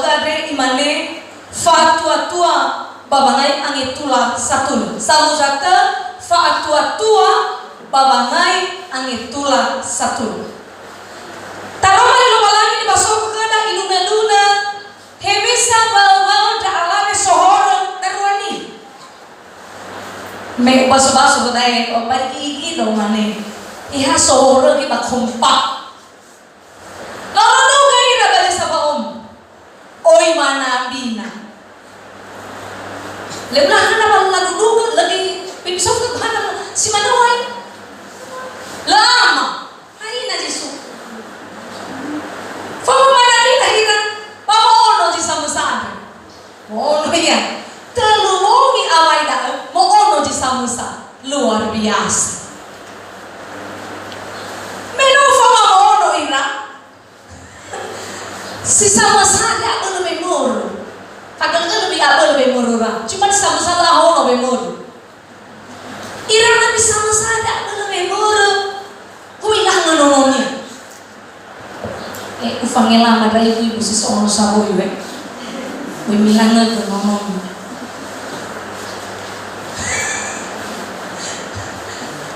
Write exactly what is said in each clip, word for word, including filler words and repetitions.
Andre imane, "Fa'atuatua ba wangai angetula satulö." Samuza tö, "Fa'atuatua ba wangai angetula satulö." Taroma li Lowalangi nibasofu khöda ilunö-lunö, hewisa waö-waö ndra alawe sohorö darua niha. Me ubaso-baso khöda e, ba igi-igi do mane. Eha sohorö gi ba kompak. Loronoga ira ba zi sabaom. Oi mana ambina. Lö ulahana ba ladudugö, lagi bibisofu hana si mana oi. Lö ama. Haina Yesu. Faoma mana ambina hina, ba mo'ono zi samösa andre. Mo'ono ia. Tölu wongi awai da'ö, mo'ono zi samösa. Luar biasa. Me no faoma mo'ono ira. Si samösa andre abölö wemörö. Fagölö-gölö bi abölö wemöröra. Cuma si samösa lö ahono wemörö. Ira na si samösa andre abölö wemörö. Hui ilangö nononia. Eh, ufangelama ndra ibu-ibu si so ono sawoi we. Hui milangögö nononia.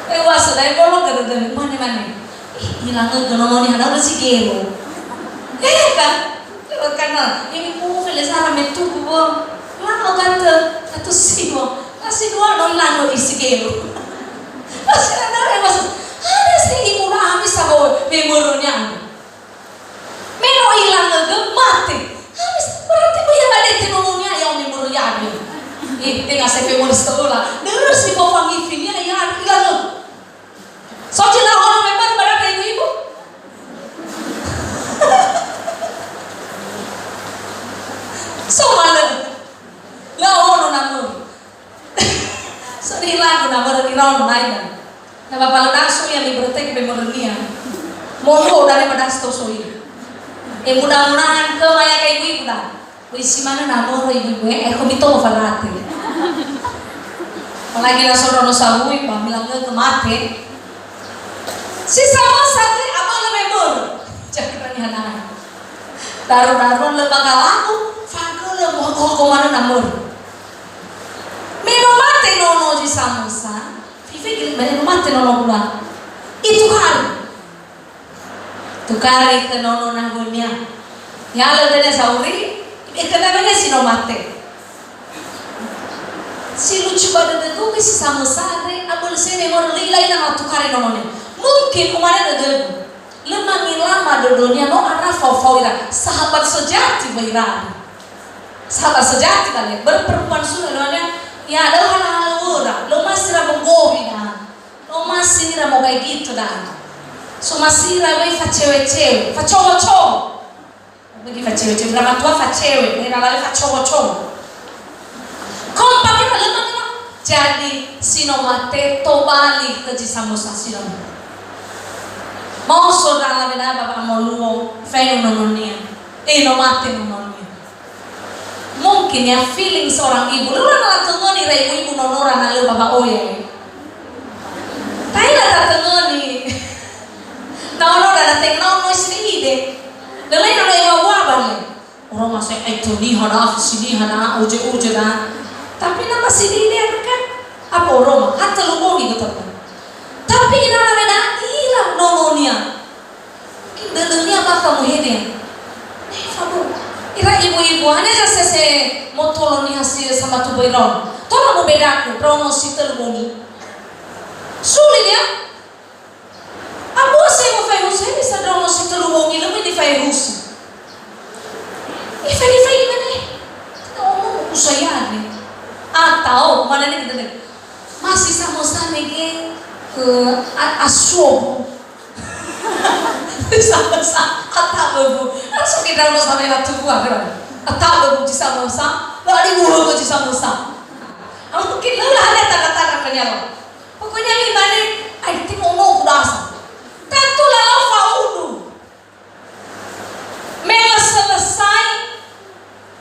Eh, uasa dai bolo gö dödö, mane-mane. Ih, ilangögö nono niha, na uda si gelo. Eh, kan? Lewat kanal. Ini mu fele sara metu bu bo. Lama kata, kata siwa. Kasi dua no ilangö isi gelo. Kasi ada yang masuk. Ada sih ibu na habis sama memorunya. Me no ilangögö mate. Habis berarti bu ya badete nononia ya memorunya. Eh, tengah saya pemur sekolah. Terus ibu fangi finia ya ilangögö. So zi lö ahono memang barang ibu-ibu. So manö. Lö ahono namöi. So nilagu namöi iraono naina. Na bapalö dasu ya ni berarti ke pemurnia. Monggo dari pada sto so ini. Eh, mudah-mudahan ke maya kayak ibu-ibu dah. Oi si manö namöi ibu-ibu, eh, eh, komito farate. Apalagi langsung rono sawui, ba milangögö mate. Si samösa andre abölö wemörö. Jadi berani hana. Daru-daruan lö bakalaku, fagölö mohoko-hoko manö namörö. Me no mate nono zi samösa, fifi gili me no mate nono gula. Itu kan. Tukari khö nono nahönia. Ya'alö dania sauri, ikhöna mene si no mate. Si lucu ba dödögu, si samösa andre, abölö sene mörö lö ilaina matukari nononia. Mungkin umane dödögu. Lö mangilama dödönia no ara fao-fao ira. Sahabat sejati ba ira. Sahabat sejati kali, berperempuan sunnah, ya, lö hana-hana wöra, lö masira menggowi na. No masi nira mogai gitu da. So masira wei facewe-cewe, facowo-cowo. Bagi facewe-cewe, ira matua facewe, ira lawe facowo-cowo. Kompak ira lö manö. Jadi, si no mate tobali khö zi samösa si no mate. Maoso ndra alawe da'a ba wa'amoluo, fenu nononia. Eh, no mate nononia. Mungkin ya, feeling seorang ibu. Lö na latöngöni ira ibu-ibu nonora na lö ba wa'oya, ya. Taila tatöngöni. Na onora na teng na ono sini ide. Lö lain ono ewa-ewa bale. Orang masih itu niha da, si niha da, uje-uje da. Tapi nama sini ide kan? Apa orang? Hatta lu bongi betul. Tapi ira na mena ira nononia. Mungkin dödönia bakha muhede. Eh, fabo. Ira ibu-ibu, hanya saja sese motolo niha si sama tubuh iron. Tola mubedaku, ndraono si tölu bongi. Sulit ya? Abu se mo faehusi, bisa ndraono si tölu bongi lö me nifaehusi. Eh, fai, fai, mana? Kita ngomong usayane. Atau, mana ni kita ni? Masih sama-sama ge, eh, a-, asuo. Sa-, sa-, ataböbu. Langsung kita mau sampai latu buah, kan? Ataböbu zi samösa, lalu buah zi samösa. Kalau mungkin lö la ada tanda-tanda kenyal. Pokoknya mi mane, ai, timo mo kudasa. Tentu lalau faudu. Me lö selesai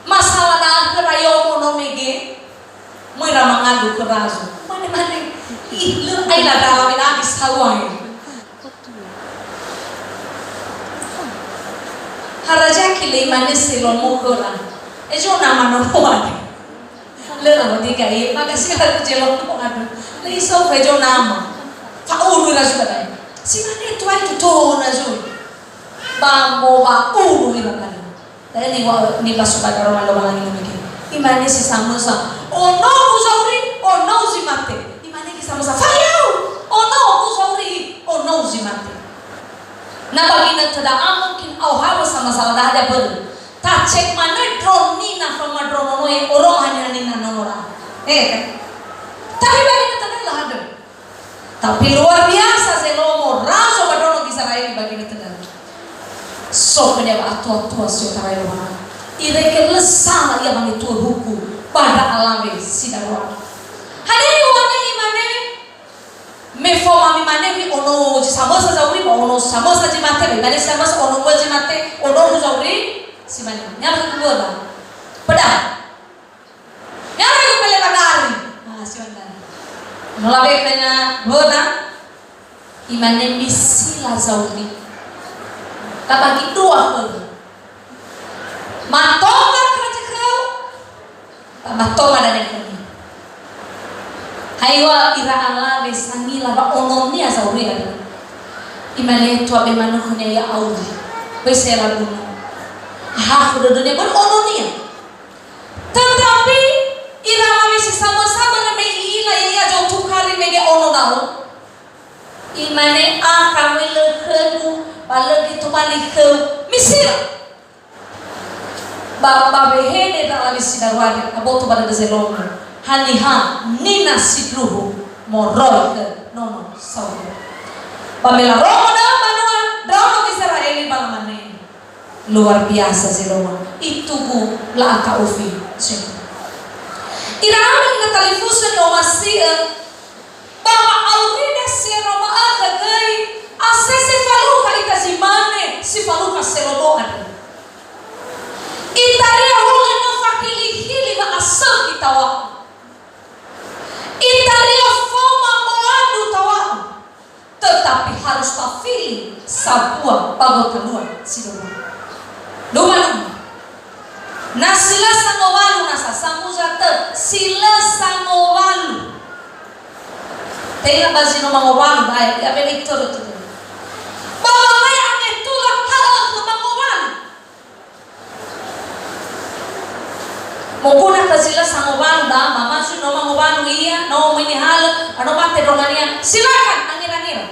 masalah da'ö khö rayomo no mege, möi ira mangandrö khö razo. Mane-mane, ih, lö aila dalawe nami saua e. Harajaki lö imane Selomo khöra, "Ezo nama nono andrö." Lö lafondrege, "Makasih lagu Selomo andrö." Lö isofu ezo nama. Fa'ulu ira zui ba da'e. Si mane tuai tutona zui. Ba mo ba ulu ira da'e. Da'e niwa-, nibaso ba daroma Lowalangi mege. Imane si samösa, "Onogu zauri, onou zi mate." Imane si samösa, "Fayau! Onogu zauri, onou zi mate." Na ba ginötö da'a mungkin aohawö sa masalah da'a hadia börö. Tacek manö ndro nina faoma ndro nonoe, oroma haniha nina nono da'a. Eh, kan? Tapi ba ginötö da'a lö hadia. Tapi luar biasa Selomo, razo ba ndraono Gizera'eli ba ginötö da'a. So khönia wa'atoatua si otarai Lowalangi. Irege lö sala ia wangetu'ö huku ba ndra alawe si darua. Hadia niŵa'ö imane, Me faoma mimane wi ono zi samösa zauri ba ono samösa zi mate, ba imane samösa ono zi mate, ono zauri, si mane. Nyamö dua ba. Peda. Nyamö pele badari. Ah, si mane. No lawe khönia dua ba. Imane misila zauri. Tabagi dua khönia. Matoma kerja khöu. Ba matoma dania khönia. Haiwa ira alawe sangila ba ononia zauri andrö. Imane tua be manö khönia ia auri. Böi se labunu. Ahakhö dödönia böi ononia. Tetapi ira alawe si samösa börö me i'ila ia, ia zotukari mege ono da'ö. Imane, "Akha möi lö khögu, ba lö göi tobali khöu. Misila." Ba, ba wehede ndra alawe si darua andre aboto ba dödö Selomo, haniha nina sindruhu moroi khö nono Saulo. Ba me larongo da'ö banua ndraono Gizera'eli ba lamane, "Luar biasa Selomo, itugu la'ata'ufi." Ira andre ina talifusö ni'omasi'ö Ba wa'aurida si ero ma'ökhö göi, asese falukha ita zi mane si falukha Selomo andrö. Itaria hulö no fahili-hili wa'asökhi tawa'ö. Itaria faoma mowadu tawa'ö. Tetapi harus tafili sambua ba gotalua si dua. Dua-dua. Na si lö sangowalu nasa, samuza tö, si lö sangowalu. Tenga ba zi no mangowalu, bae, ya beli toro tu. Ba wangai angetula ha'ö khö mangowalu. Moguna khö zi lö sangowalu ba, mama zui no mangowalu ia, no möi nihalö, ano mate ndrongania, silakan, angira-ngira.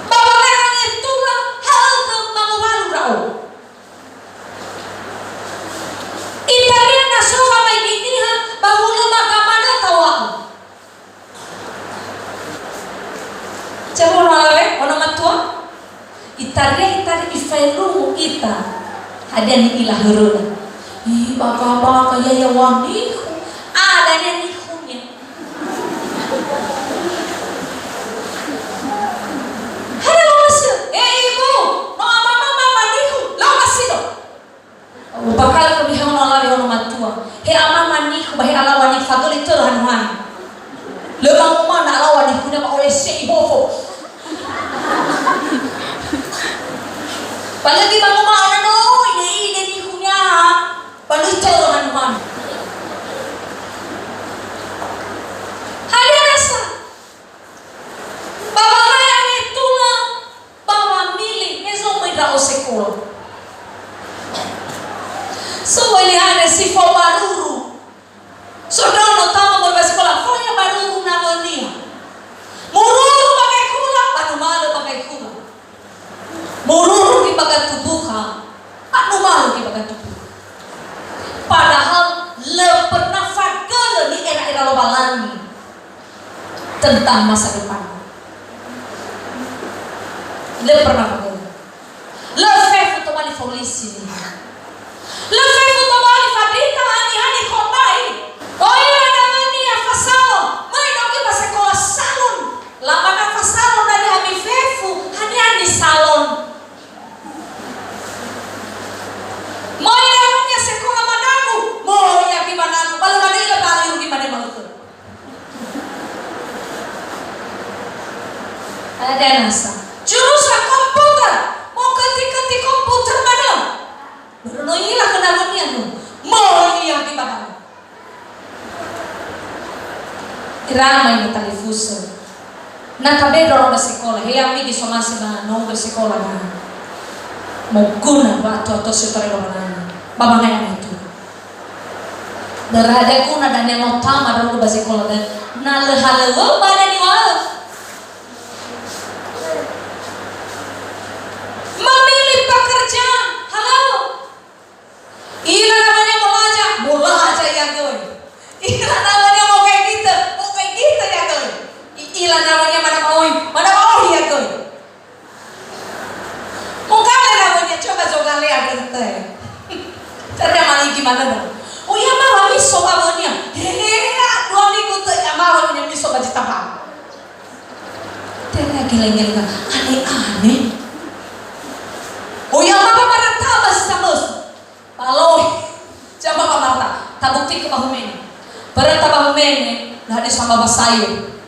Ba wangai angetula ha'ö khö mangowalu ndra'o. Itaria na so wamaigi niha ba hulö maka manö tawa'ö. Coba ono alawe, ono matua. Itaria, itaria ifaelumu ita. Hadia ni'ila höröna. Ih, baka-baka, ya'ia wa nihu. Ada nia nihunia. Hana lomasi, "Eh, ibu, no amama mama nihu, lomasi do." Ubakala kami hauna lawe ono matua. He amama nihu, ba he alawa nihu, fagöli töra hanu-hanu. Lö mangumana alawa nihunia ba olese ihofo. Ba lagi mangumana no, ide-ide nihunia, ba lö töra hanu-hanu. Hadia nasa? Ba wangai angetula, ba wamili, me so möi ndra'o sekola. So weli andre si fao baruru. So ndraono tama moroi ba sekola, fao ia baruru nawönia. Mururu ba gae khula, ba numalö ba gae khula. Mururu göi ba gae tubuha, ba numalö göi ba gae tubuha. Padahal lö pernah fagölö ni'era-era Lowalangi tentang masa depan. Lö pernah fagölö. Lö fefu tobali faulisi niha. Lö fefu tobali fadrita haniha nikhombai. Oila dangönia fasalon, möi ndra'o göi ba sekola salon. Labana fasalon dania mifefu, haniha nisalon. Möi dangönia sekola managu, möi ia göi managu, ba lö manö ila bali rugi mane ma'ökhö. Ada nasa. Jurusan komputer, mokö Irama ina talifusö. Na tabedoro ba sekola, he ya'ami gisomasi ba nono sekola na. Moguna ba ato-ato si torero banana. Ba mangai ametu. Berada guna dan yang utama dulu ba sekola dan na lö halöŵö ba ada niŵa'ö. Memilih pekerjaan, halo. Ila namanya belajar, belajar ia göi. Ila namanya mau kayak gitu, mau kayak gitu ia göi. I-, ila namanya mana maoi, mana maoi ia göi. Mau kala namanya coba jogale ada teh. Tadi maligi mana dong. Oh iya, malam iso awalnya. Hehe, dua minggu tuh ya malam ini iso baju tabang. Tena geleng-geleng, aneh-aneh. Oh iya, mama mana tabas, tabas. Baloi. Jama ba Marta, tabukti ke ba humene. Berarti ba humene, nah di sama ba sayur.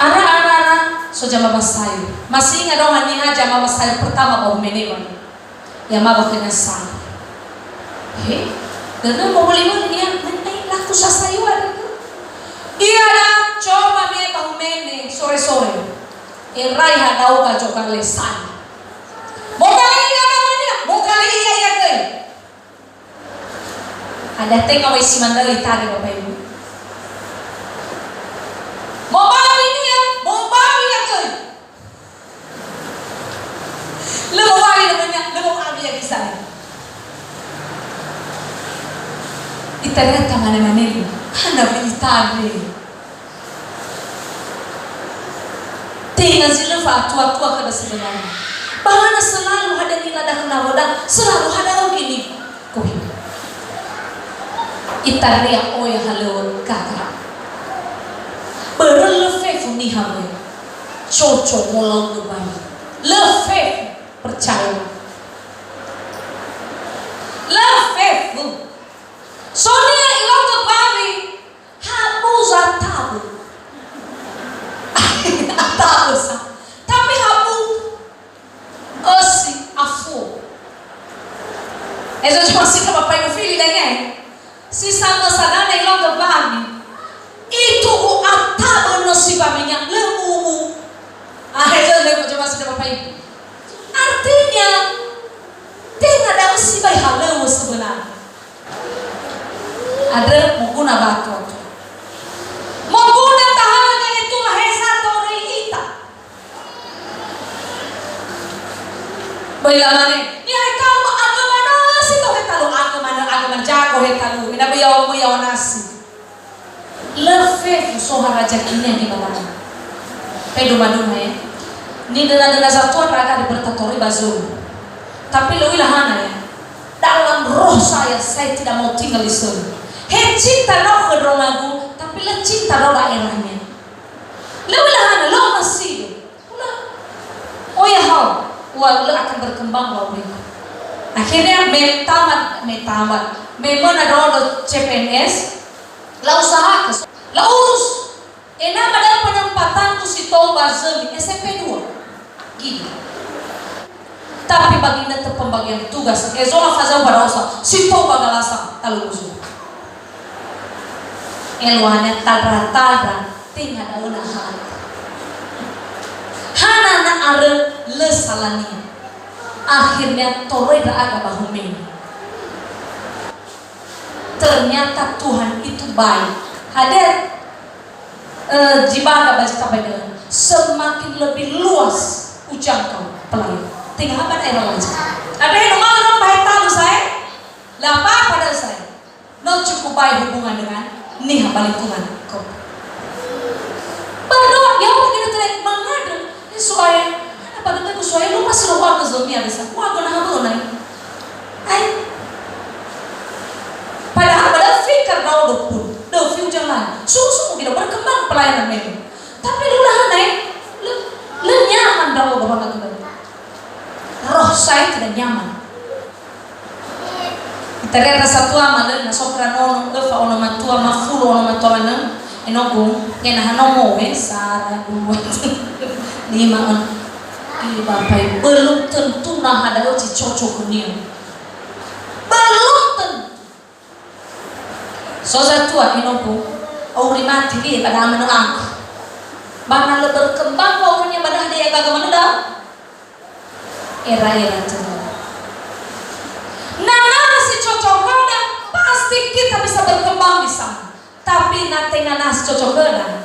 Ara, ara, ara, so jama ba sayur. Masih ingat dong, niha jama ba sayur pertama ba humene, Bang? Ya, ma ba kena sayur. He? Dan mau beli mana niha, mentai laku sa sayur ada ke? Iya dah, coba me ba humene, sore-sore. Erai hadau ka jogale sayur. Mau kali iya namanya, mau kali iya, iya, ke? Ada tenga wai si mandali tare Bapak Ibu. Mau bami ini ya, mau bami ya ke? Lö mau bami namanya, lö mau bami ya bisa. Itare tamane-mane lu. Hana bi itare. Tenga zi lö fa'atua-tua khöda sebenarnya. Bahana selalu ada nila dakhö nawöda, selalu ada ogi ni kohi. Itaria oya halöŵö gaga. Börö lö fefu niha möi. Coco molau göbani. Lö fefu, percaya. Lö fefu. Sonia ilau göbani. Habu zatabö. Atabö sa. Tapi habu ösi afu. Ezo cuma sih Bapak Ibu fili denge. Si sama sadana ilongo bami. Itu u atabö no si baminya lö umu. Ah, ezo le cuma sih Bapak Ibu. Artinya, tenga da'ö sibai halöŵö sebenarnya. Andrö moguna batu. Moguna tahana gangetula heza toröi ita. Böi lamane, ya hetalu agama nasi to hetalu agama na agama jago hetalu. Ina böi yao böi yao nasi. Lö fefu so haraja kinia nibawana. Peduma-duma ya. Ni döna-döna satua raga di bertatori bazulu. Tapi lö uila hana ya. Dalam roh saya, saya tidak mau tinggal di sini. He cinta nau khö ndrongagu, tapi lö cinta nau daerahnya. Lö uila hana, lö masih. Ula, oh ya hao, ua lö akan berkembang lau mereka. Akhirnya me tamat, me tamat, me möna dolo C P N S, la usaha ke, la urus. Enama da'ö penempatanku si tou ba zömi, S M P dua. Gitu. Tapi bagi nete pembagian tugas, ezola fazau ba daosa, si tou ba galasa, talu uzu. Eluahnya tadra-tadra, tenga da'ö na hana. Hana na arö lö salania. Akhirnya toröi ndra'aga ba humene. Ternyata Tuhan itu baik. Hadir, eh, jibaga ba zita baik, semakin lebih luas ujangkau pelayanan. Tenga haba daerah lain. Ada yang mau ba hetalu saya? La apa pada saya? No cukup baik hubungan dengan niha ba lingkungan kota. Ba doa, ya Allah, kita tidak mengadu. Ya, soalnya, apa kata ku soalnya lu pas lu warga zomi ada sa. Warga nah apa naik? Ai. Padahal pada fikir da'ö dopun, da'ö fiu jalan. Sungguh-sungguh kita berkembang pelayanan ini. Tapi lu lah naik, lu, lu nyaman da'ö bahwa kata. Roh saya tidak nyaman. Itaria ndra satua ma lö na so kra nono, öfa ono matua, ma fulu ono matua manö. Enogu, ngena hanomo we, sara, dua, lima, ono. Ih, Bapak, belum tentu nah ada uji cocok dunia. Belum tentu. So satua, enogu. Auri mate wi ba da'ö manö aku. Ba na lö berkembang wa'aurania ba da'ö, hadia gaga manö da'ö? Era-era tödö. Na, na si cocok khöda, pasti kita bisa berkembang di sana. Tapi na tenga na si cocok khöda,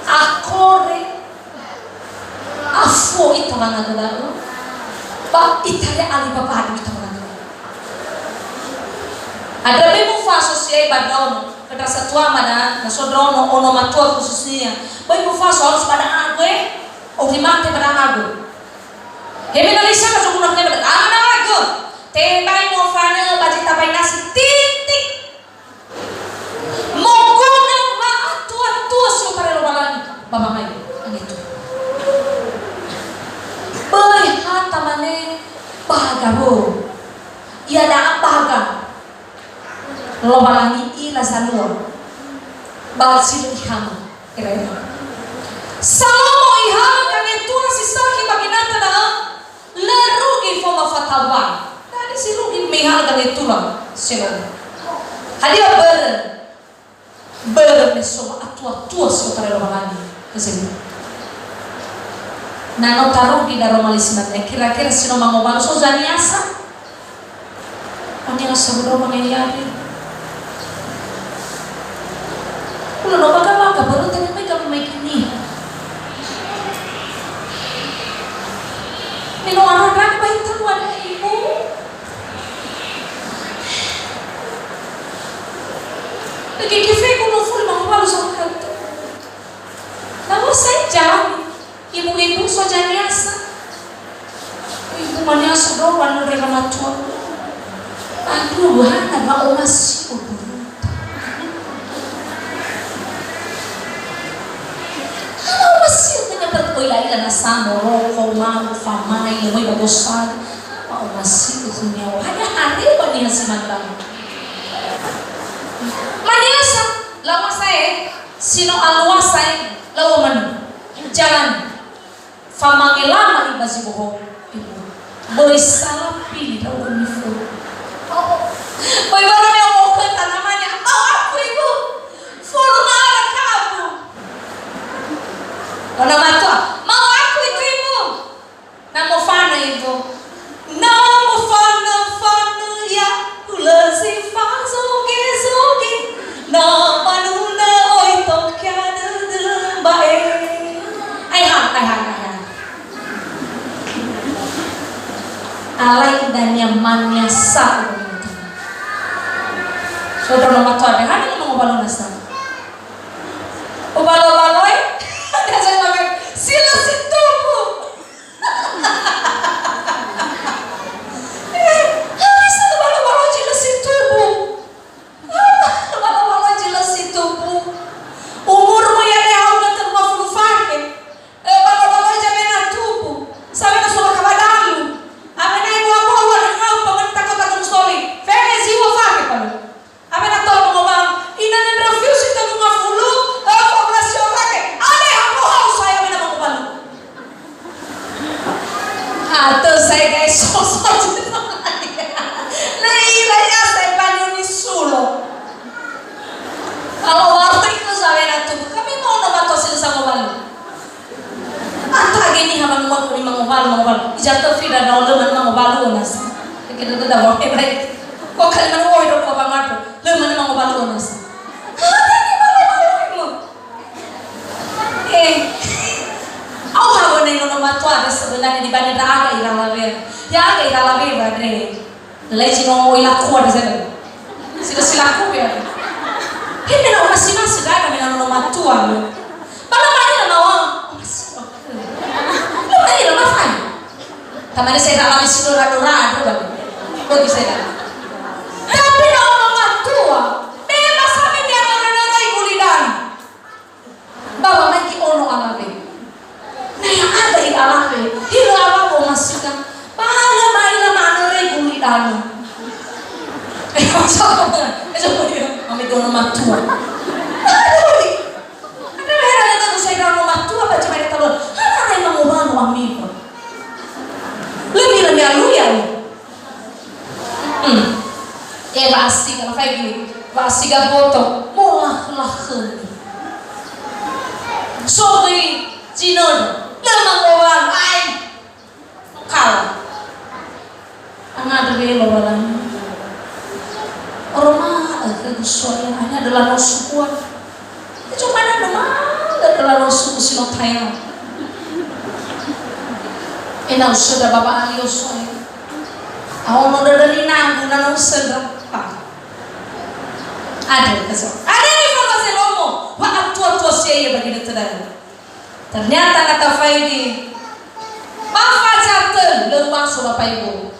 akore, afuo ita wangaga da'ö, ba ita le ali babadu ita wangaga da'ö. Andrö me mufaso si'ai ba ndraono, khö ndra satua ma da, na so ndraono ono matua khususnya. Böi mufaso harus ba da'ö, auri mate ba da'ö. He me na lö isanga zoguna khöda ba da'ö, tebai mofanö ba zi tambai nasi, titik. Moguna wa'atua-tua si otarai Lowalangi ba wangai angetu. Böi ha tamane baga wo. Iada'a baga. Lowalangi ira zalua. Ba si lö ihama. Kira-kira. Salomo ihalö kangetua si sakhi ba ginötö da'ö, lö rugi faoma fatawa. Da'e si rugi me ihalö kangetua si lö. Hadia börö? Börö me so wa'atua-tua si otarai Lowalangi. Kesini. Na no tarugi daroma li si mane, kira-kira si no mangowalu so zaniasa? Ania sabudoma ngeyari. Ulo no baga-baga, baru tanya mai kami mai gini. Mino arah-arah baik tahu ada ibu. Lagi kifeku no ful mau baru sama kali tu. Lawa saja. Ibu-ibu so zaniasa. Ibu maniasa do wanure ramatua. Aduh, hana ba omasi'ö guru. Hana omasi'ö khönia, oi la'ila nasa moroko, mau, famai, moi ba gosali. Hana omasi'ö khönia. Hanya hari ba niha si mantan. Maniasa, lawa sae, si no alua sae, lawa manu. Jalan. Famangelama iba zi bohou, Ibu. Böi sala pili ndra'ugö nifulu. Böi börö me omo khöta namania, "Mau aku, Ibu. Fulu ma'ara kabu." Ona matua, "Mau aku itu, Ibu." Na mofanö, Ibu. Na mofanö-fanö ia, hulö zi fazoge-zoge. Na manunö oi tokia dödö mba'e. Aeha, aeha, aeha. Alai dania mania sa. Sodro no matua deh, hana no mangowalu nasa. Ubalo-baloi, dia saya makan sila situbu. Habis satu balo-balo jelas si tubuh. Balo-balo jelas si tubuh. Umurmu ya deh, udah terima fulu fakhe. Eh, balo-balo aja mena tubuh. Sampai ke surat kabadalu. Apa naik buah-buah, udah ngau, pemerintah kota Gunung Sitoli. Fene ziwa fakhe, Pak. Awena tolo mangowalu, ina nöndra fiu si tölu ngafulu, eh, fabula si orake, ale, abu hau saya awena mangowalu. Atö saya, guys, sosot. Lei, lei, ya, saya bani uni sulo. Kalau waktu itu saya awena tubuh, kami mau nama tosin sama walu. Ato age niha wanua khömi mangowalu, mangowalu. Ija töfi da ndrao lö manö mangowalu onasa. Ege dödöda wa hebai. Ko kali manö oi do dua bangato, lö manö mangowalu onasa. Ato age mangowalu mo. Eh. Au hawa nai nono matua ada sebenarnya dibanding da aga ira lawe. Ya aga ira lawe wa dre. Lelai zi no oi lakua da zebe. Sila silaku ya. He mena omasi-masi da, mena nono matua lo. Bala mani na mawa. Omasi. Lo mani lo mafai. Tamane saya dalam isi dora-dora aduh bagus. Bagus saya dalam. Tapi na nono matua. Bebas kami dia nono-nono ibu lidan. Ba wamaigi ono alawe. Na ya'aga i'alawe, hilö alawe omasiga. Ba lö ma'ila ma'anöre guli danö. Mami dono matua. Aduh, andrö hera lö dono sai dono matua ba jemai talua. Hana rai mangowalu ami. Lö mila mialuya. Hmm. Eh, ba asik, kalau kayak gini. Ba siga boto, molakhölakhömi. So göi zinöndra, lö mangowalu, ai, kala. Angandrö we Lowalangi. Oroma'ö khögu So'aya, aina döla no sukua. Cuma na döla, döla no suku si no Thailand. Ena'ö usöndra ba wa'alio So'aya. Aono dödö ninanggu na no usöndra. Ah. Andrö, keso. Andrö nifaoma Zelomo, wa'atuatua si ya'ia ba ginötö da'ö. Ternyata na tafaigi, ba faza tölu, lö ubaso Bapak Ibu.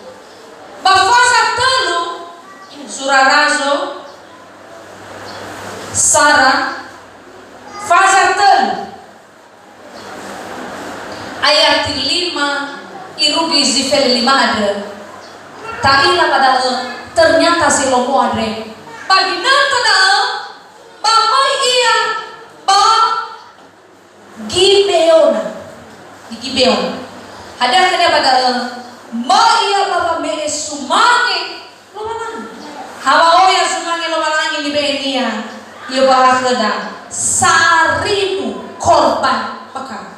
Ba faza tölu, zura razo, sara, faza tölu. Ayati lima irugi zi fele lima andrö. Ta'ila ba da'ö, ternyata Zelomo andre. Ba ginötö da'ö, ba möi ia ba Gibeona. Di Gibeona. Hadia khönia ba da'ö, möi ia ba wame'e sumange Lowalangi. Hadia oya sumange Lowalangi nibe'enia? I'ombakha'ö khöda saribu korban bakara.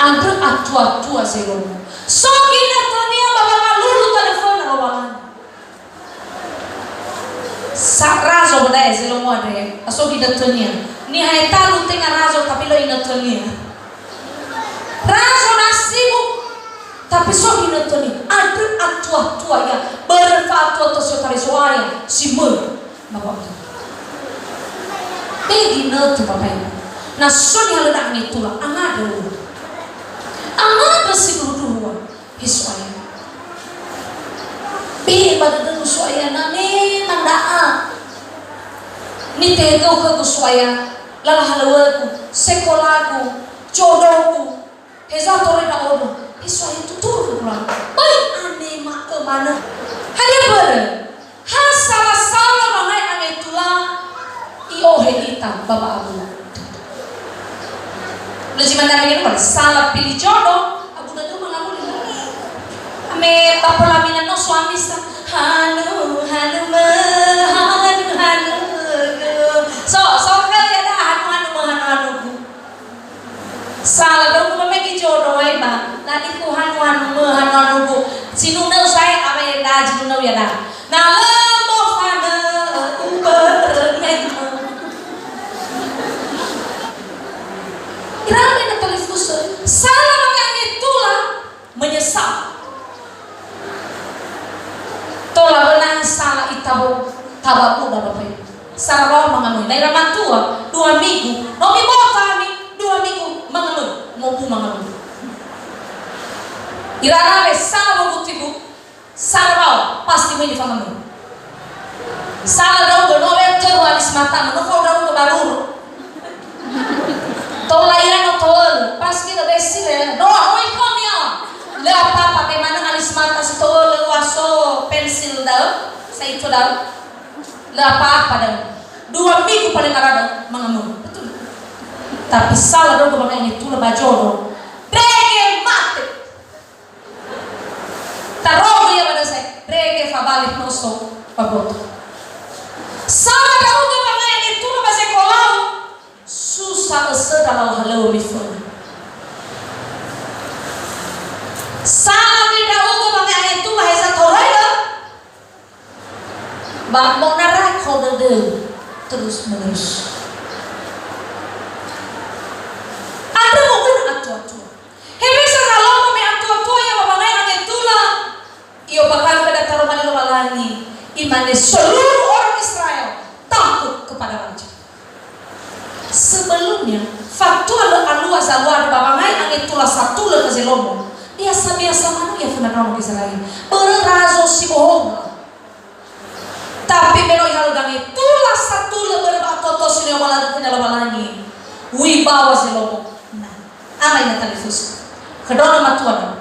Andrö atuatua Zelomo. So ginötönia ba wangalulu tanö föna Lowalangi. Sa-, razo ba da'e Zelomo andre, a so ginötönia. Niha etalu tenga razo, tapi lö inötönia. Razo na sibuk, tapi so ginötönia. Andrö atuatua ia, börö fa'atuatua si otarai Zo'aya, si möi. Bapak Ibu. Be ginötö Bapak Ibu. Na so niha lö da'a ngetula, angandrö. Angandrö sindruhundruhu. He So'aya. Be'e ba dödögu So'aya, na memang da'a nitehegöu khögu So'aya, lala halöŵögu, sekolagu, jodogu, heza toröi ndra'odo. He So'aya, tuturu khögu lala. Böi anema'ö manö. Hadia börö? Ha sala-sala wangai angetula, i'ohe ita ba wa'abu. Lö zi mandarege no, sala pilih jodoh, abu dödö mangamuli. Ame ba pelaminan no suami sa, hanu, hanu mö, hanu, hanu gö. So, so kali ada hanu, hanu mö, hanu, hanu gö. Sala ndra'ugö ba mege jodo ai ba. Na diku hanu-hanu mö, hanu-hanu bu. Zinunö sa'ae, awai eda zinunö ya'da. Na lö mofanö ubörö ngemö. Ira me na talifusö. Sala wangai angetula. Menyesal. Tola wöna sala ita bo-, tababuda Bapak Ibu. Sara rawa mangamöi. Na ira matua, dua minggu. No miboto ami, dua minggu mangamöi. Mobu mangamöi. Ira rawe sala mobu tibu, sara rawa, pasti möi nifangamöi. Sala ndra'ugö, no we tölu alis mata, no fao ndra'ugö baruru. Tola ia no to'ölö, pas gitu deh sih ya. No, oi kau nih, oh. Lö apa-apa, be manö alis mata si to'ölö, wa so pensil da'ö, sa itu da'ö. Lö apa-apa da'ö. Dua minggu paling ada da'ö, mangamöi. Betul. Tapi sala ndra'ugö ba wangai angetula ba jodo. Ndrege mate. Tarogi ia ba dösö, ndrege fabali noso ba boto. Sala ndra'ugö ba wangai angetula ba sekolau, susa ösöda lala halöŵö miföna. Sala göi ndra'ugö ba wangai angetula heza toröi, ba monarakho dödöu terus menerus. Andrö moguna atuatua. Hewisa Salomo me atuatua ia ba wangai angetula, i'ombakha'ö khöda taroma li Lowalangi, imane, "Seluruh orang Israel takut kepada raja." Sebelumnya, fatua lö alua zalua ba wangai angetula satulö khö Zelomo, biasa-biasa manö ia föna ndraono Gizera'eli. Börö razo si bohou. Tapi me no ihalö dangetula satulö börö wa'atoto si no i'ombakha'ö khönia Lowalangi, wibawa Zelomo. Nah, ama ina talifusö. Khö ndraono matua ndra'o.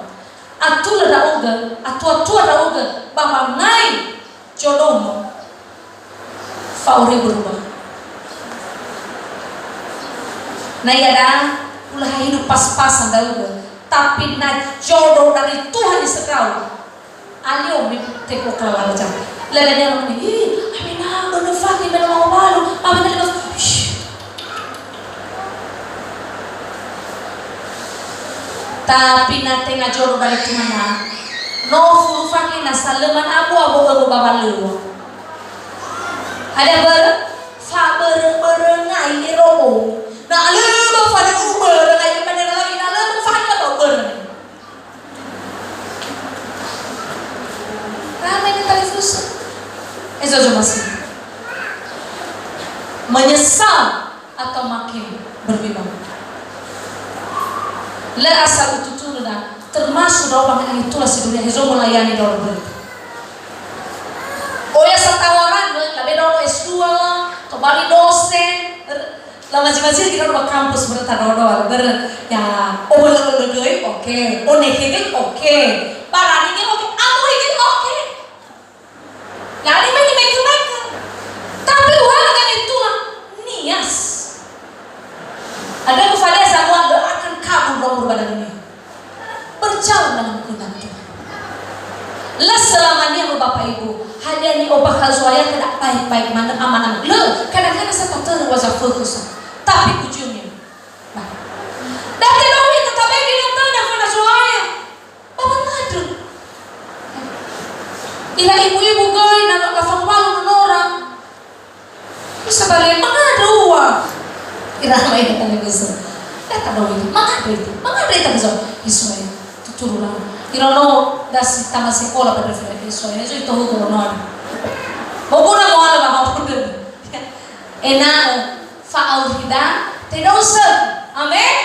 Atulö ndra'ugö, atuatua ndra'ugö, ba wangai jodomo. Fa'oribu rubah. Na iada'a, ulaha hidup pas-pasan ndra'ugö, tapi na jodoh dari Tuhan di segala. Alio mi teko kelala jam. Lada niha mane, "Ih, awena bönö fakhe me no mangowalu, awena lima." Shh. Tapi na tenga jodo ba Tuhan, no fulu fakhe nasa lö manabu-abu ömö ba walöŵa. Hadia börö? Fabörö-böröngai ero. Na lö ba fadö'u böröngai, mane lagi na lö ba fadö'u böröngai. Ramai na talifusö. Hezo zomasi. Menyesal atau makin bergibah. Lö asal ututurö na termasuk dao bangai angetula si dunia hezo melayani dao börö. Oya satawa ranö, labe dao S dua, tobali dosen, Lamazi-mazi kita ba kampus berta dodo, ber ya, oh, lele göi, oke, oh, nehe göi, oke, barani göi, oke, amuhi göi, oke. Lali main main main. Tapi uhala kan itu lah nias. Ada ku fada sama lo akan kabur nomor badan ini. Berjalan dalam kehendak Tuhan. Lö selamanya, Bapak Ibu, hadia ni'ombakha'ö Zo'aya khöda baik-baik manö amanah. Lö, kadang-kadang sa tatörö wa zafökhö sa. Tapi ujungnya, nah. Date dowi tetapi gini tanda khöda Zo'aya. Ba mangandrö. Ila ibu-ibu göi na, na fangowalu nonora. Bisa bale, mangandrö ua. Ira mai datang ke Yesus. Datang dong itu, mangandrö itu, mangandrö itu, Yesus. Yesus ya, tuturu lah. Ira no dasi tamat sekolah pada Yesus ya, Yesus itu hukum no. Mau guna mau ala mau guna. Ena'ö fa'aurida, tidak usah. Amin.